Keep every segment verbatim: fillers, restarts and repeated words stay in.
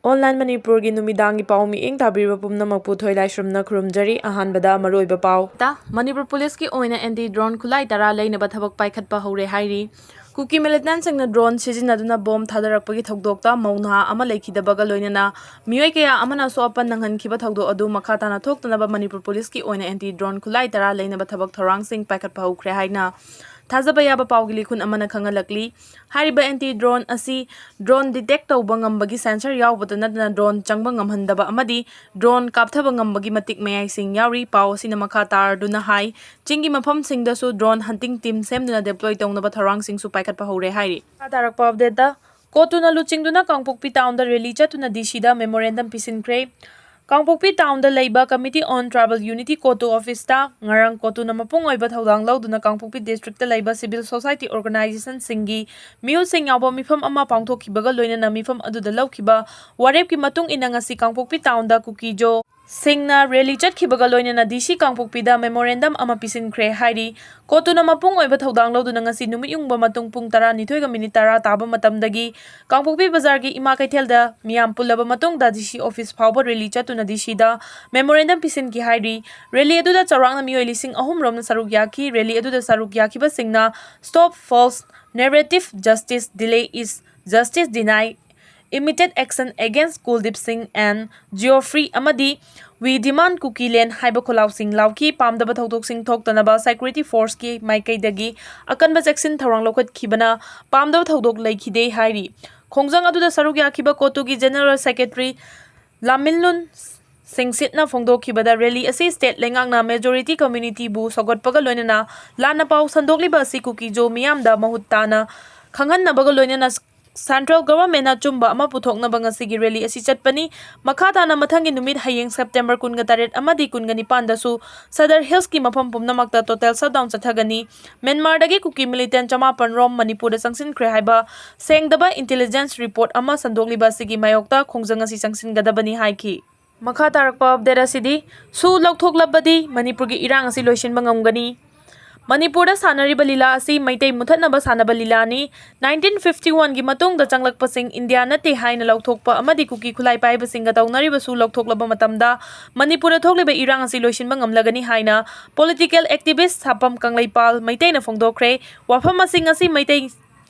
Online ꯃꯅꯤꯄꯨꯔꯒꯤ ꯅꯨꯃꯤꯗꯥꯡꯒꯤ ꯄꯥꯎ ꯃꯤꯠꯌꯦꯡ ꯇꯥꯕꯤꯔꯤꯕ ꯄꯨꯝꯅꯃꯛꯄꯨ ꯊꯣꯏꯂꯥꯏꯁ꯭ꯔꯝꯅ ꯈꯨꯔꯨꯝꯖꯔꯤ꯫ ꯑꯍꯥꯟꯕꯗ ꯃꯔꯨꯑꯣꯏꯕ ꯄꯥꯎ꯫ ꯇ, ꯃꯅꯤꯄꯨꯔ ꯄꯨꯂꯤꯁꯀꯤ ꯑꯣꯏꯅ anti drone ꯈꯨꯠꯂꯥꯏ ꯇꯔꯥ ꯂꯩꯅꯕ ꯊꯕꯛ ꯄꯥꯏꯈꯠꯄ ꯍꯧꯔꯦ ꯍꯥꯏꯔꯤ꯫ ꯀꯨꯀꯤ militantꯁꯤꯡꯅ drone ꯁꯤꯖꯤꯟꯅꯗꯨꯅ ꯕꯣꯝ ꯊꯥꯗꯔꯛꯄꯒꯤ ꯊꯧꯗꯣꯛꯇ ꯃꯧ ꯅꯍꯥ ꯑꯃ ꯂꯩꯈꯤꯗꯕꯒ ꯂꯣꯏꯅꯅ ꯃꯤꯑꯣꯏ ꯀꯌꯥ ꯑꯃꯅ ꯑꯁꯣꯛ ꯑꯄꯟ ꯅꯪꯍꯟꯈꯤꯕ ꯊꯧꯗꯣꯛ ꯑꯗꯨ ꯃꯈꯥ ꯇꯥꯅ ꯊꯣꯛꯇꯅꯕ ꯃꯅꯤꯄꯨꯔ ꯄꯨꯂꯤꯁꯀꯤ ꯑꯣꯏꯅ anti drone ꯈꯨꯠꯂꯥꯏ ꯇꯔꯥ ꯂꯩꯅꯕ ꯊꯕꯛ ꯊꯧꯔꯥꯡꯁꯤꯡ ꯄꯥꯏꯈꯠꯄ ꯍꯧꯈ꯭ꯔꯦ ꯍꯥꯏꯅ ꯊꯥꯖꯕ ꯌꯥꯕ ꯄꯥꯎꯒꯤ ꯂꯤꯈꯨꯟ ꯑꯃꯅ ꯈꯪꯍꯜꯂꯛꯂꯤ꯫ ꯍꯥꯏꯔꯤꯕ anti drone ꯑꯁꯤ drone detect ꯇꯧꯕ ꯉꯝꯕꯒꯤ sensor ꯌꯥꯎꯕꯇ ꯅꯠꯇꯅ drone ꯆꯪꯕ ꯉꯝꯍꯟꯗꯕ ꯑꯃꯗꯤ drone ꯀꯥꯞꯊꯕ ꯉꯝꯕꯒꯤ ꯃꯇꯤꯛ ꯃꯌꯥꯏꯁꯤꯡ ꯌꯥꯎꯔꯤ꯫ ꯄꯥꯎ ꯑꯁꯤꯅ ꯃꯈꯥ ꯇꯥꯔꯗꯨꯅ ꯍꯥꯏ, ꯆꯤꯡꯒꯤ ꯃꯐꯝꯁꯤꯡꯗꯁꯨ drone hunting team ꯁꯦꯝꯗꯨꯅ deploy ꯇꯧꯅꯕ ꯊꯧꯔꯥꯡꯁꯤꯡꯁꯨ ꯄꯥꯏꯈꯠꯄ ꯍꯧꯔꯦ ꯍꯥꯏꯔꯤ꯫ ꯃꯈꯥ ꯇꯥꯔꯛꯄ updateꯇ, ꯀꯣꯇꯨꯅ ꯂꯨꯆꯤꯡꯗꯨꯅ ꯀꯥꯡꯄꯣꯛꯄꯤ townꯗ rally ꯆꯠꯇꯨꯅ D Cꯗ memorandum ꯄꯤꯁꯤꯟꯈ꯭ꯔꯦ꯫ ꯀꯥꯡꯄꯣꯛꯄꯤ townꯗ ꯂꯩꯕ Committee on Tribal Unity, ꯀꯣꯇꯨ officeꯇ ꯉꯔꯥꯡ ꯀꯣꯇꯨꯅ ꯃꯄꯨꯡ ꯑꯣꯏꯕ ꯊꯧꯗꯥꯡ ꯂꯧꯗꯨꯅ ꯀꯥꯡꯄꯣꯛꯄꯤ districtꯇ ꯂꯩꯕ civil society organizationꯁꯤꯡꯒꯤ ꯃꯤꯑꯣꯏꯁꯤꯡ ꯌꯥꯎꯕ ꯃꯤꯐꯝ ꯑꯃ ꯄꯥꯡꯊꯣꯛꯈꯤꯕꯒ ꯂꯣꯏꯅꯅ ꯃꯤꯐꯝ ꯑꯗꯨꯗ ꯂꯧꯈꯤꯕ ꯋꯥꯔꯦꯞꯀꯤ ꯃꯇꯨꯡ ꯏꯟꯅ ꯉꯁꯤ ꯀꯥꯡꯄꯣꯛꯄꯤ townꯗ ꯀꯨꯀꯤꯖꯣ ꯁꯤꯡꯅ rally ꯆꯠꯈꯤꯕꯒ ꯂꯣꯏꯅꯅ D C ꯀꯥꯡꯄꯣꯛꯄꯤꯗ memorandum ꯑꯃ ꯄꯤꯁꯤꯟꯈ꯭ꯔꯦ ꯍꯥꯏꯔꯤ꯫ ꯀꯣꯇꯨꯅ ꯃꯄꯨꯡ ꯑꯣꯏꯕ ꯊꯧꯗꯥꯡ ꯂꯧꯗꯨꯅ ꯉꯁꯤ ꯅꯨꯃꯤꯠ ꯌꯨꯡꯕ ꯃꯇꯨꯡ ꯄꯨꯡ ꯇꯔꯥꯅꯤꯊꯣꯏꯒ minute ꯇꯔꯥ ꯇꯥꯕ ꯃꯇꯝꯗꯒꯤ ꯀꯥꯡꯄꯣꯛꯄꯤ ꯕꯖꯥꯔꯒꯤ ꯏꯃꯥ ꯀꯩꯊꯦꯜꯗ ꯃꯤꯌꯥꯝ ꯄꯨꯜꯂꯕ ꯃꯇꯨꯡꯗ D C office ꯐꯥꯎꯕ rally ꯆꯠꯇꯨꯅ D Cꯗ memorandum ꯄꯤꯁꯤꯟꯈꯤ ꯍꯥꯏꯔꯤ꯫ Rally ꯑꯗꯨꯗ ꯆꯥꯎꯔꯥꯛꯅ ꯃꯤꯑꯣꯏ ꯂꯤꯁꯤꯡ ꯑꯍꯨꯝ ꯔꯣꯝꯅ ꯁꯔꯨꯛ ꯌꯥꯈꯤ꯫ Rally ꯑꯗꯨꯗ ꯁꯔꯨꯛ ꯌꯥꯈꯤꯕꯁꯤꯡꯅ Stop False Narrative, Justice Delay is Justice Deny, Immediate Action Against Kuldeep Singh and Geoffrey ꯑꯃꯗꯤ We Demand Kuki Land ꯍꯥꯏꯕ ꯈꯣꯜꯂꯥꯎꯁꯤꯡ ꯂꯥꯎꯈꯤ꯫ ꯄꯥꯝꯗꯕ ꯊꯧꯗꯣꯛꯁꯤꯡ ꯊꯣꯛꯇꯅꯕ security forceꯀꯤ ꯃꯥꯏꯀꯩꯗꯒꯤ ꯑꯀꯟꯕ ꯆꯦꯛꯁꯤꯟ ꯊꯧꯔꯥꯡ ꯂꯧꯈꯠꯈꯤꯕꯅ ꯄꯥꯝꯗꯕ ꯊꯧꯗꯣꯛ ꯂꯩꯈꯤꯗꯦ ꯍꯥꯏꯔꯤ꯫ ꯈꯣꯡꯖꯪ ꯑꯗꯨꯗ ꯁꯔꯨꯛ ꯌꯥꯈꯤꯕ ꯀꯣꯇꯨꯒꯤ General Secretary ꯂꯥꯃꯤꯟꯂꯨꯟ ꯁꯤꯡꯁꯤꯠꯅ ꯐꯣꯡꯗꯣꯛꯈꯤꯕꯗ, rally ꯑꯁꯤ state ꯂꯩꯉꯥꯛꯅ majority communityꯕꯨ ꯁꯧꯒꯠꯄꯒ ꯂꯣꯏꯅꯅ ꯂꯥꯟꯅ ꯄꯥꯎ ꯁꯟꯗꯣꯛꯂꯤꯕ ꯑꯁꯤ ꯀꯨꯀꯤꯖꯣ ꯃꯤꯌꯥꯝꯗ ꯃꯍꯨꯠ ꯇꯥꯅ ꯈꯪꯍꯟꯅꯕꯒ ꯂꯣꯏꯅꯅ central governmentꯅ ꯑꯆꯨꯝꯕ ꯑꯃ ꯄꯨꯊꯣꯛꯅꯕ ꯉꯁꯤꯒꯤ rally ꯑꯁꯤ ꯆꯠꯄꯅꯤ꯫ ꯃꯈꯥ ꯇꯥꯅ ꯃꯊꯪꯒꯤ ꯅꯨꯃꯤꯠ ꯍꯌꯦꯡ September ꯀꯨꯟꯒ ꯇꯔꯦꯠ ꯑꯃꯗꯤ ꯀꯨꯟꯒ ꯅꯤꯄꯥꯟꯗꯁꯨ Sadar Hillsꯀꯤ ꯃꯐꯝ ꯄꯨꯝꯅꯃꯛꯇ total shutdown ꯆꯠꯊꯒꯅꯤ꯫ ꯃ꯭ꯌꯥꯟꯃꯥꯔꯗꯒꯤ ꯀꯨꯀꯤ militant ꯆꯃꯥꯄꯟ ꯔꯣꯝ ꯃꯅꯤꯄꯨꯔꯗ ꯆꯪꯁꯤꯟꯈ꯭ꯔꯦ ꯍꯥꯏꯕ ꯁꯦꯡꯗꯕ intelligence report ꯑꯃ ꯁꯟꯗꯣꯛꯂꯤꯕ ꯑꯁꯤꯒꯤ ꯃꯥꯌꯣꯛꯇ ꯈꯣꯡꯖꯪ ꯑꯁꯤ ꯆꯪꯁꯤꯟꯒꯗꯕꯅꯤ ꯍꯥꯏꯈꯤ꯫ ꯃꯈꯥ ꯇꯥꯔꯛꯄ update ꯑꯁꯤꯗꯤ, ꯁꯨ ꯂꯧꯊꯣꯛꯂꯕꯗꯤ ꯃꯅꯤꯄꯨꯔꯒꯤ ꯏꯔꯥꯡ ꯑꯁꯤ ꯂꯣꯏꯁꯤꯟꯕ ꯉꯝꯒꯅꯤ꯫ ꯃꯅꯤꯄꯨꯔꯗ ꯁꯥꯟꯅꯔꯤꯕ ꯂꯤꯂꯥ ꯑꯁꯤ ꯃꯩꯇꯩ ꯃꯨꯊꯠꯅꯕ ꯁꯥꯟꯅꯕ ꯂꯤꯂꯥꯅꯤ꯫ ꯅꯥꯏꯟꯇꯤꯟ ꯐꯤꯐꯇꯤ ꯋꯥꯟꯒꯤ ꯃꯇꯨꯡꯗ ꯆꯪꯂꯛꯄꯁꯤꯡ ꯏꯟꯗꯤꯌꯥ ꯅꯠꯇꯦ ꯍꯥꯏꯅ ꯂꯥꯎꯊꯣꯛꯄ ꯑꯃꯗꯤ ꯀꯨꯀꯤ ꯈꯨꯠꯂꯥꯏ ꯄꯥꯏꯕꯁꯤꯡꯒ ꯇꯧꯅꯔꯤꯕꯁꯨ ꯂꯧꯊꯣꯛꯂꯕ ꯃꯇꯝꯗ ꯃꯅꯤꯄꯨꯔꯗ ꯊꯣꯛꯂꯤꯕ ꯏꯔꯥꯡ ꯑꯁꯤ ꯂꯣꯏꯁꯤꯟꯕ ꯉꯝꯂꯒꯅꯤ ꯍꯥꯏꯅ political activist ꯁꯥꯄꯝ ꯀꯪꯂꯩꯄꯥꯜ ꯃꯩꯇꯩꯅ ꯐꯣꯡꯗꯣꯛꯈ꯭ꯔꯦ꯫ ꯋꯥꯐꯝ ꯑꯁꯤ ꯉꯁꯤ ꯃꯩꯇꯩ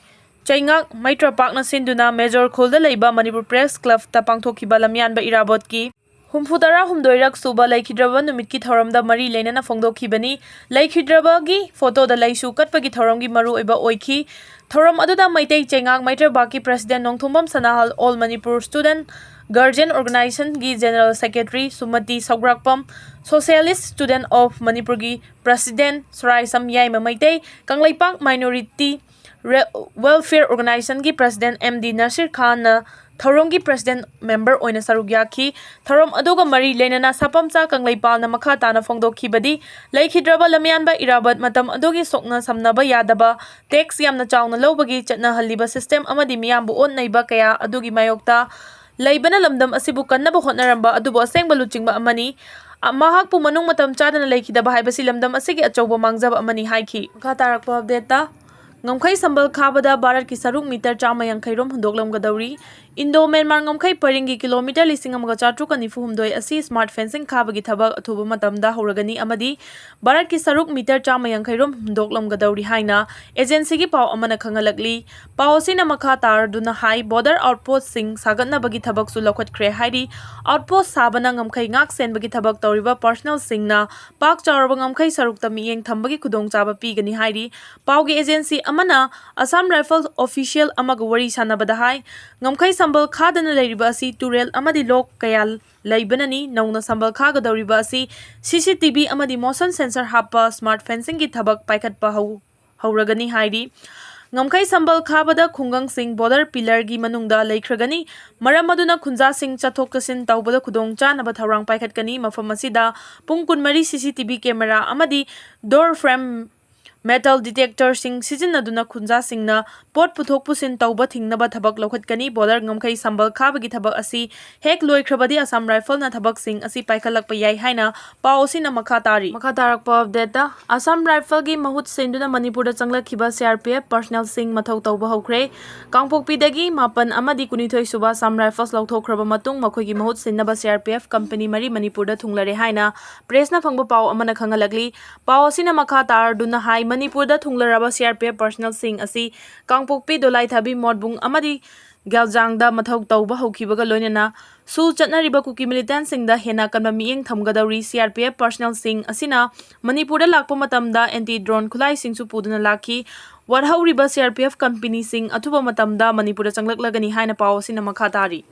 ꯆꯩꯉꯥꯛ ꯃꯩꯇ꯭ꯔꯄꯥꯛꯅ ꯁꯤꯟꯗꯨꯅ ꯃꯦꯖꯣꯔ ꯈꯨꯜꯗ ꯂꯩꯕ ꯃꯅꯤꯄꯨꯔ ꯄ꯭ꯔꯦꯁ ꯀ꯭ꯂꯕꯇ ꯄꯥꯡꯊꯣꯛꯈꯤꯕ ꯂꯝꯌꯥꯟꯕ ꯏꯔꯥꯕꯣꯠꯀꯤ ꯍꯨꯝꯐꯨꯇꯔꯥ ꯍꯨꯝꯗꯣꯏꯔꯛ ꯁꯨꯕ ꯂꯩꯈꯤꯗ꯭ꯔꯕ ꯅꯨꯃꯤꯠꯀꯤ ꯊꯧꯔꯝꯗ ꯃꯔꯤ ꯂꯩꯅꯅ ꯐꯣꯡꯗꯣꯛꯈꯤꯕꯅꯤ꯫ ꯂꯩꯈꯤꯗ꯭ꯔꯕꯒꯤ ꯐꯣꯇꯣꯗ ꯂꯩꯁꯨ ꯀꯠꯄꯒꯤ ꯊꯧꯔꯝꯒꯤ ꯃꯔꯨꯑꯣꯏꯕ ꯑꯣꯏꯈꯤ꯫ ꯊꯧꯔꯝ ꯑꯗꯨꯗ ꯃꯩꯇꯩ ꯆꯩꯉꯥꯛ ꯃꯩꯇ꯭ꯔꯄꯥꯛꯀꯤ president Nongthombam Sanahal, All Manipur Student Guardian Organizationꯒꯤ general secretary Sumati Sougrakpam, Socialist Student of ꯃꯅꯤꯄꯨꯔꯒꯤ president Soraisam Yaima Meitei, Kangleipak minority welfare ꯑꯣꯔꯒꯅꯥꯏꯖꯦꯁꯟꯒꯤ ꯄ꯭ꯔꯦꯁꯤꯗꯦꯟ ꯑꯦꯝ ꯗꯤ ꯅꯁꯤꯔ ꯈꯥꯟꯅ ꯊꯧꯔꯝꯒꯤ ꯄ꯭ꯔꯦꯁꯤꯗꯦꯟ ꯃꯦꯝꯕꯔ ꯑꯣꯏꯅ ꯁꯔꯨꯛ ꯌꯥꯈꯤ꯫ ꯊꯧꯔꯝ ꯑꯗꯨꯒ ꯃꯔꯤ ꯂꯩꯅꯅ ꯁꯥꯄꯝꯆꯥ ꯀꯪꯂꯩꯄꯥꯜꯅ ꯃꯈꯥ ꯇꯥꯅ ꯐꯣꯡꯗꯣꯛꯈꯤꯕꯗꯤ, ꯂꯩꯈꯤꯗ꯭ꯔꯕ ꯂꯝꯌꯥꯟꯕ ꯏꯔꯥꯕꯠ ꯃꯇꯝ ꯑꯗꯨꯒꯤ ꯁꯣꯛꯅ ꯁꯝꯅꯕ ꯌꯥꯗꯕ, ꯇꯦꯛꯁ ꯌꯥꯝꯅ ꯆꯥꯎꯅ ꯂꯧꯕꯒꯤ ꯆꯠꯅꯍꯜꯂꯤꯕ ꯁꯤꯁꯇꯦꯝ ꯑꯃꯗꯤ ꯃꯤꯌꯥꯝꯕꯨ ꯑꯣꯠ ꯅꯩꯕ ꯀꯌꯥ ꯑꯗꯨꯒꯤ ꯃꯥꯌꯣꯛꯇ ꯂꯩꯕꯅ ꯂꯝꯗꯝ ꯑꯁꯤꯕꯨ ꯀꯟꯅꯕ ꯍꯣꯠꯅꯔꯝꯕ ꯑꯗꯨꯕꯨ ꯑꯁꯦꯡꯕ ꯂꯨꯆꯤꯡꯕ ꯑꯃꯅꯤ꯫ ꯃꯍꯥꯛꯄꯨ ꯃꯅꯨꯡ ꯃꯇꯝ ꯆꯥꯗꯅ ꯂꯩꯈꯤꯗꯕ ꯍꯥꯏꯕꯁꯤ ꯂꯝꯗꯝ ꯑꯁꯤꯒꯤ ꯑꯆꯧꯕ ꯃꯥꯡꯖꯕ ꯑꯃꯅꯤ ꯍꯥꯏꯈꯤ꯫ ꯃꯈꯥ ꯇꯥꯔꯛꯄ ꯑꯞꯗꯦꯠꯇ, ꯉꯝꯈꯩ ꯁꯝꯕꯜ ꯈꯥꯕꯗ ꯚꯥꯔꯠꯀꯤ ꯁꯔꯨꯛ ꯃꯤꯇꯔ ꯆꯥꯝꯃ ꯌꯥꯡꯈꯩ ꯔꯣꯝ ꯍꯨꯟꯗꯣꯛꯂꯝꯒꯗꯧꯔꯤ꯫ ꯏꯟꯗꯣ ꯃ꯭ꯌꯥꯟꯃꯥꯔ ꯉꯝꯈꯩ ꯄꯔꯤꯡꯒꯤ ꯀꯤꯂꯣꯃꯤꯇꯔ ꯂꯤꯁꯤꯡ ꯑꯃꯒ ꯆꯥꯇ꯭ꯔꯨꯛꯀ ꯅꯤꯐꯨ ꯍꯨꯝꯗꯣꯏ ꯑꯁꯤ ꯁ꯭ꯃꯥꯔꯠ ꯐꯦꯟꯁꯤꯡ ꯈꯥꯕꯒꯤ ꯊꯕꯛ ꯑꯊꯨꯕ ꯃꯇꯝꯗ ꯍꯧꯔꯒꯅꯤ ꯑꯃꯗꯤ ꯚꯥꯔꯠꯀꯤ ꯁꯔꯨꯛ ꯃꯤꯇꯔ ꯆꯥꯝꯃ ꯌꯥꯡꯈꯩ ꯔꯣꯝ ꯍꯨꯟꯗꯣꯛꯂꯝꯒꯗꯧꯔꯤ ꯍꯥꯏꯅ ꯑꯦꯖꯦꯟꯁꯤꯒꯤ ꯄꯥꯎ ꯑꯃꯅ ꯈꯪꯍꯜꯂꯛꯂꯤ꯫ ꯄꯥꯎ ꯑꯁꯤꯅ ꯃꯈꯥ ꯇꯥꯔꯗꯨꯅ ꯍꯥꯏ, ꯕꯣꯔꯗꯔ ꯑꯥꯎꯠꯄꯣꯁ꯭ꯠꯁꯤꯡ ꯁꯥꯒꯠꯅꯕꯒꯤ ꯊꯕꯛꯁꯨ ꯂꯧꯈꯠꯈ꯭ꯔꯦ ꯍꯥꯏꯔꯤ꯫ ꯑꯥꯎꯠꯄꯣꯁ꯭ꯠ ꯁꯥꯕꯅ ꯉꯝꯈꯩ ꯉꯥꯛ ꯁꯦꯟꯕꯒꯤ ꯊꯕꯛ ꯇꯧꯔꯤꯕ ꯄꯥꯔꯁꯅꯦꯜꯁꯤꯡꯅ ꯄꯥꯛ ꯆꯥꯎꯔꯕ ꯉꯝꯈꯩ ꯁꯔꯨꯛꯇ ꯃꯤꯠꯌꯦꯡ ꯊꯝꯕꯒꯤ ꯈꯨꯗꯣꯡꯆꯥꯕ ꯄꯤꯒꯅꯤ ꯍꯥꯏꯔꯤ꯫ ꯄꯥꯎꯒꯤ ꯑꯦꯖꯦꯟꯁꯤ ꯑꯃꯅ ꯑꯁꯥꯝ ꯔꯥꯏꯐꯜ ꯑꯣꯐꯤꯁꯤꯌꯦꯜ ꯑꯃꯒ ꯋꯥꯔꯤ ꯁꯥꯟꯅꯕꯗ ꯍꯥꯏ, ꯉꯝꯈꯩ ꯁꯝꯕꯜ ꯈꯥꯗꯅ ꯂꯩꯔꯤꯕ ꯑꯁꯤ ꯇꯨꯔꯦꯜ ꯑꯃꯗꯤ ꯂꯣꯛ ꯀꯌꯥ ꯂꯩꯕꯅꯅꯤ꯫ ꯅꯧꯅ ꯁꯝꯕꯜ ꯈꯥꯒꯗꯧꯔꯤꯕ ꯑꯁꯤ ꯁꯤ ꯁꯤ ꯇꯤ ꯚꯤ ꯑꯃꯗꯤ ꯃꯣꯁꯟ ꯁꯦꯟꯁꯔ ꯍꯥꯞꯄ ꯁ꯭ꯃꯥꯔꯠ ꯐꯦꯟꯁꯤꯡꯒꯤ ꯊꯕꯛ ꯄꯥꯏꯈꯠꯄ ꯍꯧ-, ꯍꯧꯔꯒꯅꯤ ꯍꯥꯏꯔꯤ꯫ ꯉꯝꯈꯩ ꯁꯝꯕꯜ ꯈꯥꯕꯗ ꯈꯨꯡꯒꯪꯁꯤꯡ ꯕꯣꯔꯗꯔ ꯄꯤꯂꯔꯒꯤ ꯃꯅꯨꯡꯗ ꯂꯩꯈ꯭ꯔꯒꯅꯤ꯫ ꯃꯔꯝ ꯑꯗꯨꯅ ꯈꯨꯟꯖꯥꯁꯤꯡ ꯆꯠꯊꯣꯛ ꯆꯠꯁꯤꯟ ꯇꯧꯕꯗ ꯈꯨꯗꯣꯡꯆꯥꯅꯕ ꯊꯧꯔꯥꯡ ꯄꯥꯏꯈꯠꯀꯅꯤ꯫ ꯃꯐꯝ ꯑꯁꯤꯗ ꯄꯨꯡ ꯀꯨꯟꯃꯔꯤ ꯁꯤ ꯁꯤ ꯇꯤ ꯚꯤ ꯀꯦꯃꯦꯔꯥ ꯑꯃꯗꯤ ꯗꯣꯔ ꯐ꯭ꯔꯦꯝ metal detectorꯁꯤꯡ ꯁꯤꯖꯤꯟꯅꯗꯨꯅ ꯈꯨꯟꯖꯥꯁꯤꯡꯅ ꯄꯣꯠ ꯄꯨꯊꯣꯛ ꯄꯨꯁꯤꯟ ꯇꯧꯕ ꯊꯤꯡꯅꯕ ꯊꯕꯛ ꯂꯧꯈꯠꯀꯅꯤ꯫ Border ꯉꯝꯈꯩ ꯁꯝꯕꯜ ꯈꯥꯕꯒꯤ ꯊꯕꯛ ꯑꯁꯤ ꯍꯦꯛ ꯂꯣꯏꯈ꯭ꯔꯕꯗꯤ Assam Riflesꯅ ꯊꯕꯛꯁꯤꯡ ꯑꯁꯤ ꯄꯥꯏꯈꯠꯂꯛꯄ ꯌꯥꯏ ꯍꯥꯏꯅ ꯄꯥꯎ ꯑꯁꯤꯅ ꯃꯈꯥ ꯇꯥꯔꯤ꯫ ꯃꯈꯥ ꯇꯥꯔꯛꯄ updateꯇ, Assam Riflesꯀꯤ ꯃꯍꯨꯠ ꯁꯤꯟꯗꯨꯅ ꯃꯅꯤꯄꯨꯔꯗ ꯆꯪꯂꯛꯈꯤꯕ C R P F personnelꯁꯤꯡ ꯃꯊꯧ ꯇꯧꯕ ꯍꯧꯈ꯭ꯔꯦ꯫ ꯀꯥꯡꯄꯣꯛꯄꯤꯗꯒꯤ ꯃꯥꯄꯟ ꯑꯃꯗꯤ ꯀꯨꯟꯅꯤꯊꯣꯏ ꯁꯨꯕ Assam Riflesꯂꯧꯊꯣꯛꯈ꯭ꯔꯕ ꯃꯇꯨꯡ ꯃꯈꯣꯏꯒꯤ ꯃꯍꯨꯠ ꯁꯤꯟꯅꯕ C R P F company ꯃꯔꯤ ꯃꯅꯤꯄꯨꯔꯗ ꯊꯨꯡꯂꯔꯦ ꯍꯥꯏꯅ pressꯅ ꯐꯪꯕ ꯄꯥꯎ ꯑꯃꯅ ꯈꯪꯍꯜꯂꯛꯂꯤ꯫ ꯄꯥꯎ ꯑꯁꯤꯅ ꯃꯈꯥ ꯇꯥꯔꯗꯨꯅ ꯍꯥꯏ, ꯃꯅꯤꯄꯨꯔꯗ ꯊꯨꯡꯂꯔꯕ C R P F personnelꯁꯤꯡ ꯑꯁꯤ ꯀꯥꯡꯄꯣꯛꯄꯤ, ꯗꯣꯂꯥꯏꯊꯥꯕꯤ, ꯃꯣꯠꯕꯨꯡ ꯑꯃꯗꯤ ꯒꯦꯜꯖꯥꯡꯗ ꯃꯊꯧ ꯇꯧꯕ ꯍꯧꯈꯤꯕꯒ ꯂꯣꯏꯅꯅ ꯁꯨ ꯆꯠꯅꯔꯤꯕ ꯀꯨꯀꯤ militantꯁꯤꯡꯗ ꯍꯦꯟꯅ ꯑꯀꯟꯕ ꯃꯤꯠꯌꯦꯡ ꯊꯝꯒꯗꯧꯔꯤ꯫ C R P F personnelꯁꯤꯡ ꯑꯁꯤꯅ ꯃꯅꯤꯄꯨꯔꯗ ꯂꯥꯛꯄ ꯃꯇꯝꯗ anti drone ꯈꯨꯠꯂꯥꯏꯁꯤꯡꯁꯨ ꯄꯨꯗꯨꯅ ꯂꯥꯛꯈꯤ꯫ ꯋꯥꯠꯍꯧꯔꯤꯕ C R P F companyꯁꯤꯡ ꯑꯊꯨꯕ ꯃꯇꯝꯗ ꯃꯅꯤꯄꯨꯔꯗ ꯆꯪꯂꯛꯂꯒꯅꯤ ꯍꯥꯏꯅ ꯄꯥꯎ ꯑꯁꯤꯅ ꯃꯈꯥ ꯇꯥꯔꯤ꯫